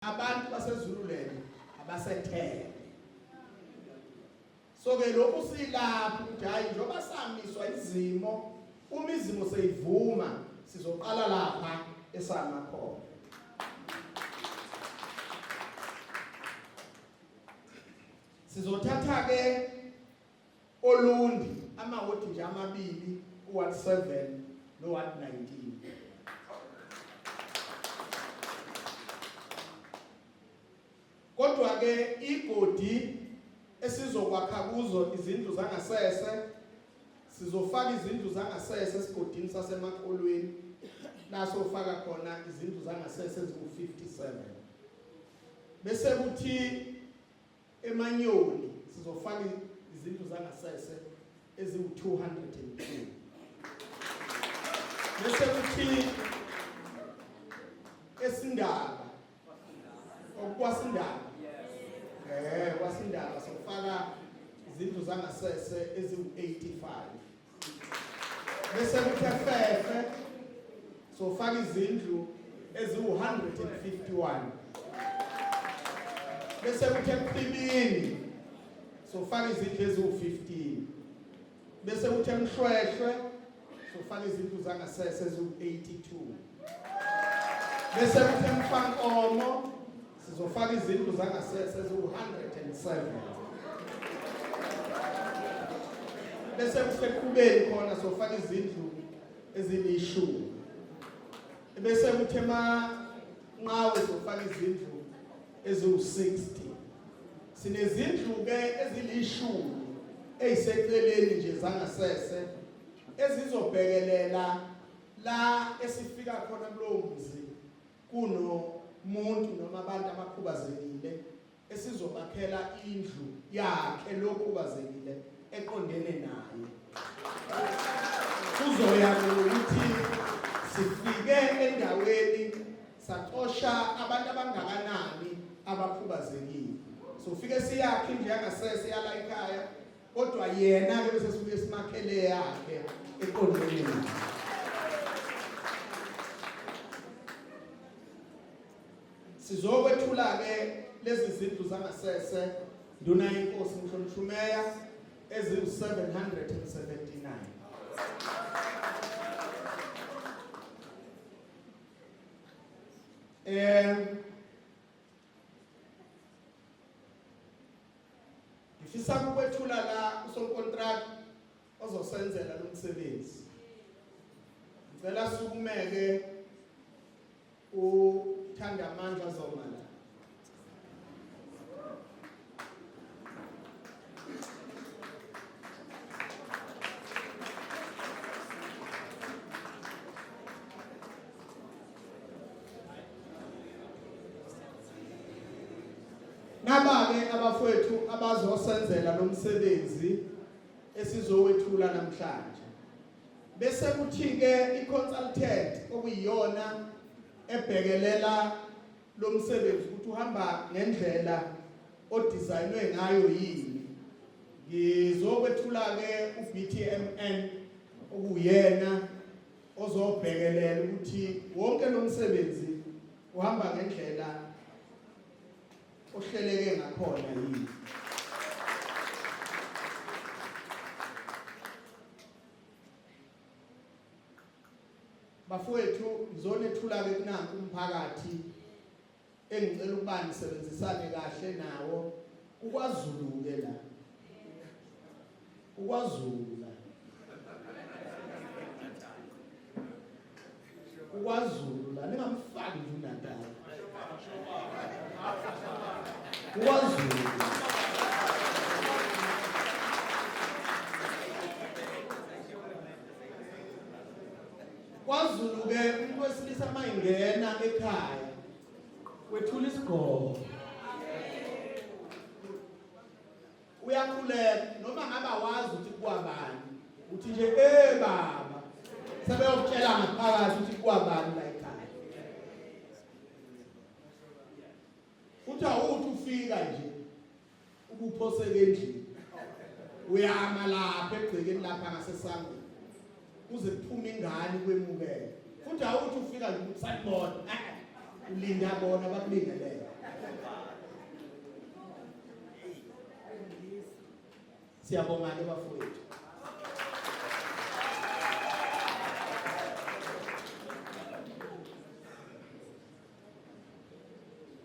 Abantu baseZululand abasethele. So ke lokhu silapho ukuthi hayi njengoba samiswa izimo, uma izimo seyivuma sizoqala lapha esama khona. Sizothatha ke Olundi amawodi nje amabili uward 7 noward 19. Kodwa ke igodi esizokwakha kuzo izindlu zangasese sizofaka izindlu zangasese esigodini saseMaqolweni la sofaka khona izindlu zangasese eziwu-57 bese kuthi Emanyoni sizofaka izindlu zangasese eziwu-202. Bese kuthi esindaba okwasindaba eh kwasindaba sofaka izindlu zangasese eziwu-85 bese kuthi efefe sofaka izindlu eziwu-151 bese kuthi ekuqibini sofaka izindlu eziwu-15 bese kuthi emhlwehlwe sofaka izindlu zangasese eziwu-82 bese kuthi emfankomo Sizofaka izindlu zangasese eziwu-107 bese kuseqhubeni khona sofaka izindlu ezilishumi bese kuthi emanqawe sofaka izindlu eziwu-60 sinezindlu ke ezilishumi eziseceleni nje zangasese ezizobhekelela la esifika khona kulowo mzi kunomuntu noma abantu abakhubazekile esizobakhela indlu yakhe lokhubazekile eqondene naye kuzoya ngokuthi sifike endaweni saxosha abantu abangakanani abakhubazekile so fike siyakhe indlu yangasese yala ekhaya kodwa yena ke bese sibuye simakhele yakhe eqondene naye Sizokwethula ke lezi zindlu zangasese nduna yenkosi Mhlonishwa eziwu-779. Eh Ngifisa ukwethula la usonkontraki ozosenzela lo msebenzi. Ngicela sukumeke uthanda amandla zoma la. Naba-ke abafowethu abazosenzela lo msebenzi esizowethula namhlanje. Bese kuthi-ke i-consultant okuyiyona ebhekelela lo msebenzi ukuthi uhamba ngendlela odizayinwe ngayo yini. Ngizokwethula-ke u-BTMN okuyena ozobhekelela ukuthi wonke lo msebenzi uhamba ngendlela ohleleke ngakhona yini. Bafowethu ngizonethula-ke kunanku umphakathi engicela ukuba nisebenzisane kahle nawo kuKwaZulu-ke la kuKwaZulu la KwaZulu la ningamfaki nje uNatal. KwaZulu. KwaZulu ke umuntu wesilisa mayingena ekhaya wethula isigqoko. Uyakhuleka noma ngabe awazi ukuthi kwabani. Uthi nje eh baba. Sebeyokutshela ngaphakathi ukuthi kwabani la ekhaya. Futhi awuthi ufika nje ubuphoseke endlini. Uyama lapha egcekeni lapha ngasesangweni. Kuze kuphume ingane kwemukele. Futhi awuthi ufika nje ukuthi sanibona. Eh, ulinda bona bakulindelele. Siyabonga ke bafowethu.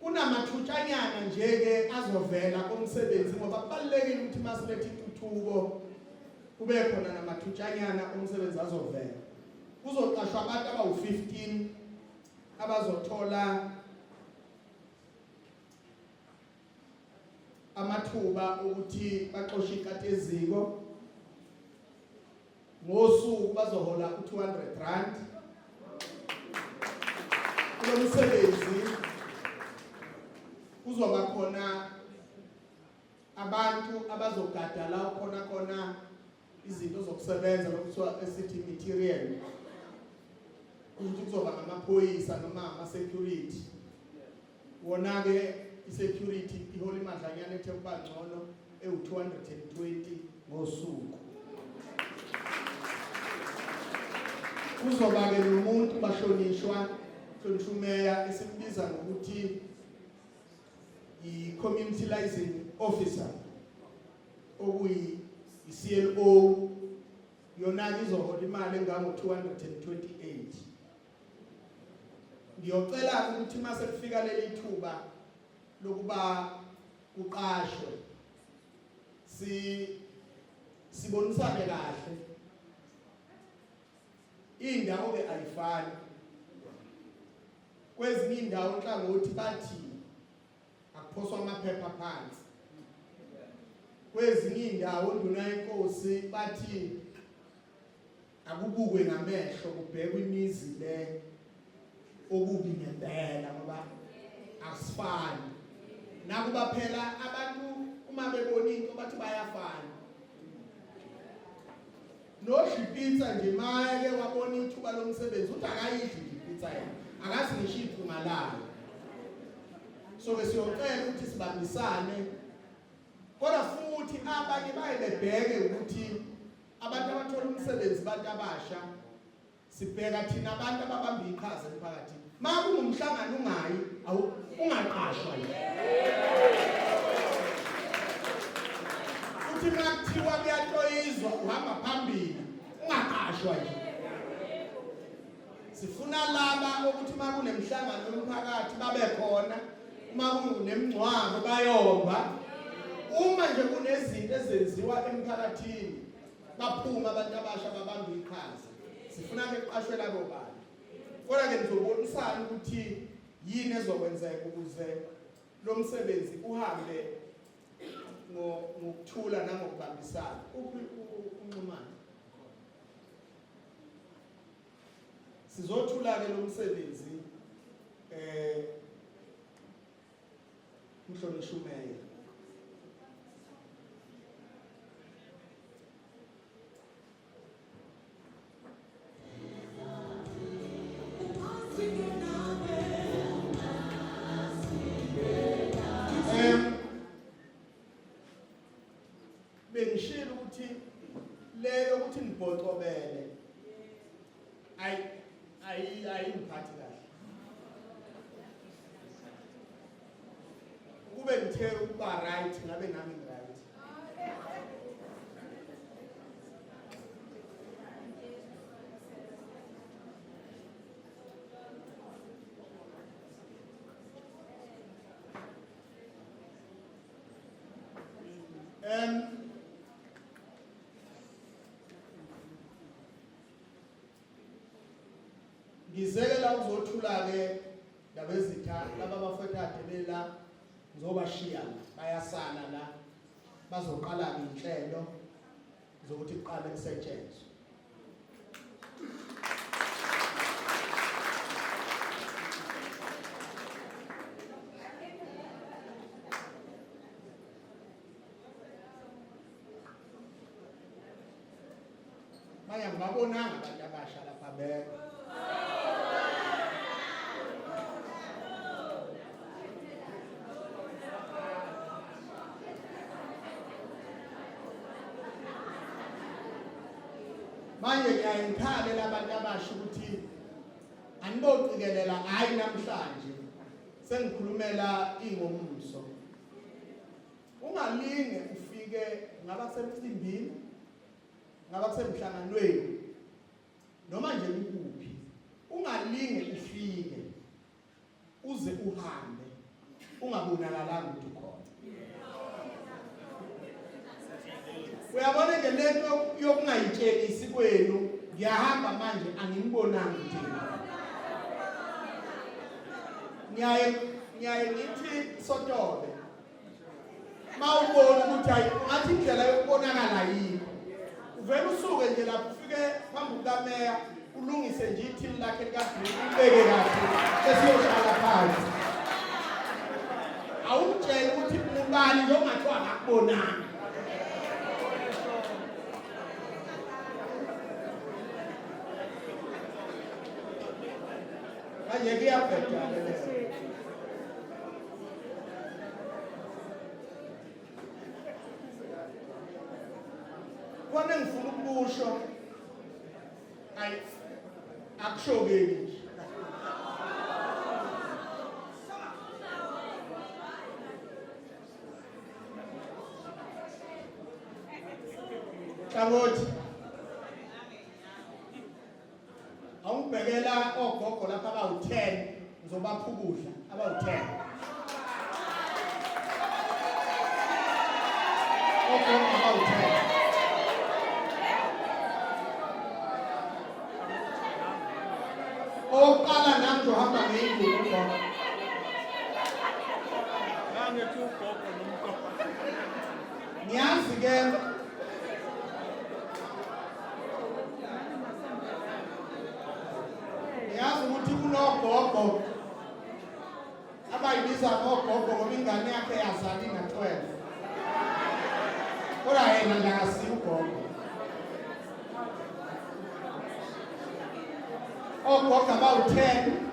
Kunamathutshanyana nje ke azovela umsebenzi ngoba kubalulekile ukuthi masilethe intuthuko kube khona namathutshanyana umsebenzi azovela. Kuzoqashwa abantu abawu-15 abazothola amathuba ukuthi baxoshe ikati eziko ngosuku bazohola u-200 rand kulo msebenzi kuzoba khona abantu abazogada la khona khona izinto zokusebenza lokuthiwa esithi material ukuthi kuzoba ngamaphoyisa noma ama-security wona-ke i-security ihola imadlanyana ethe ukuba ngcono ewu-220 ngosuku kuzoba-ke nomuntu bahlonishwa hlonishwa esimbiza ngokuthi i-community liaison officer okuyi-CLO yona-ke izohola imali engango-228 ngiyocela ukuthi uma sekufika leli thuba lokuba kuqashwe si sibonisane kahle indawo ke ayifani kwezinye indawo inhlangothi bathi akuphoswa amaphepha phansi kwezinye indawo nduna yenkosi bathi akubukwe ngamehlo kubhekwe imizi le okubi ngempela ngoba asifani nakuba phela abantu uma bebona into bathi bayafana nodla ipizza nje mayeke wabona ithuba lomsebenzi uthi akayidli nje ipizza yena akazi ngisho iphunga layo so ke siyocela ukuthi sibambisane kodwa futhi abanye baye bebheke ukuthi abantu abathola umsebenzi abantu abasha sibheka thina abantu ababamba iqhaza emphakathini makungumhlangano ungayi ungaqashwa nje futhi makuthiwa kuyatoyizwa uhamba phambili ungaqashwa nje sifuna laba ukuthi uma kunemhlangano yomphakathi babe khona uma kunemngcwabo bayomba uma nje kunezinto ezenziwa emphakathini baphuma abantu abasha babamba iqhaza sifuna ke kuqashwe labo bantu kodwa ke nizobonisana ukuthi yini ezokwenzeka ukuze lo msebenzi uhambe ngokuthula nangokubambisana uphi unxumane sizothula ke lo msebenzi eh umhlonishwa umeya Bengishilo ukuthi leyo ukuthi nibhocobele ayi ayi ayingiphathi kahle. Ukube ngithe ukuba right ngabe nami right. Um Ngizeke la uzothula ke ndabezitha laba bafethu ade bela ngizobashiya la bayasala la bazoqala inhlelo zokuthi kuqale kusetshenzwe Manje angibabonanga abantu abasha lapha bekho. Manje ngiyaye ngikhale labantu abasha ukuthi aniboqikelela hayi namhlanje sengikhulumela ingomso. Ungalinge ufike ufike ngaba kusemcimbini, ngaba kusemhlanganweni, noma nje kukuphi, ungalinge ufike uze uhambe ungabonakalanga ukuthi ukhona. Uyabona nje lento yokungayitshelisi kwenu, ngiyahamba manje anginibonanga ukuthi ngiyaye ngithi sotobe mawubona ukuthi hayi ungathi indlela yokubonakala yikho, uvele usuke nje lapho ufike phambi kukameya ulungise nje ithini lakhe likagreen ubeke kahle bese uyohlala phansi. Awumtshele ukuthi ubani nje ongathiwa akakubonanga. Manje kuyabheda ke leyo. Khona engifuna ukukusho, ayi akushokeki nje. Hlangothi awungibhekela ogogo lapha abawu-10, ngizobapha ukudla abawu-10 ogogo abawu-10. Owokuqala nami ngizohamba ngeyingubo ugogo. Ngangithi ugogo nomgogo. Ngiyazi ke ngiyazi ukuthi kunogogo abayibiza ngogogo ngoba ingane yakhe yazala ina-12, kodwa yena nje akasiye ugogo. Ogogo abawu-10.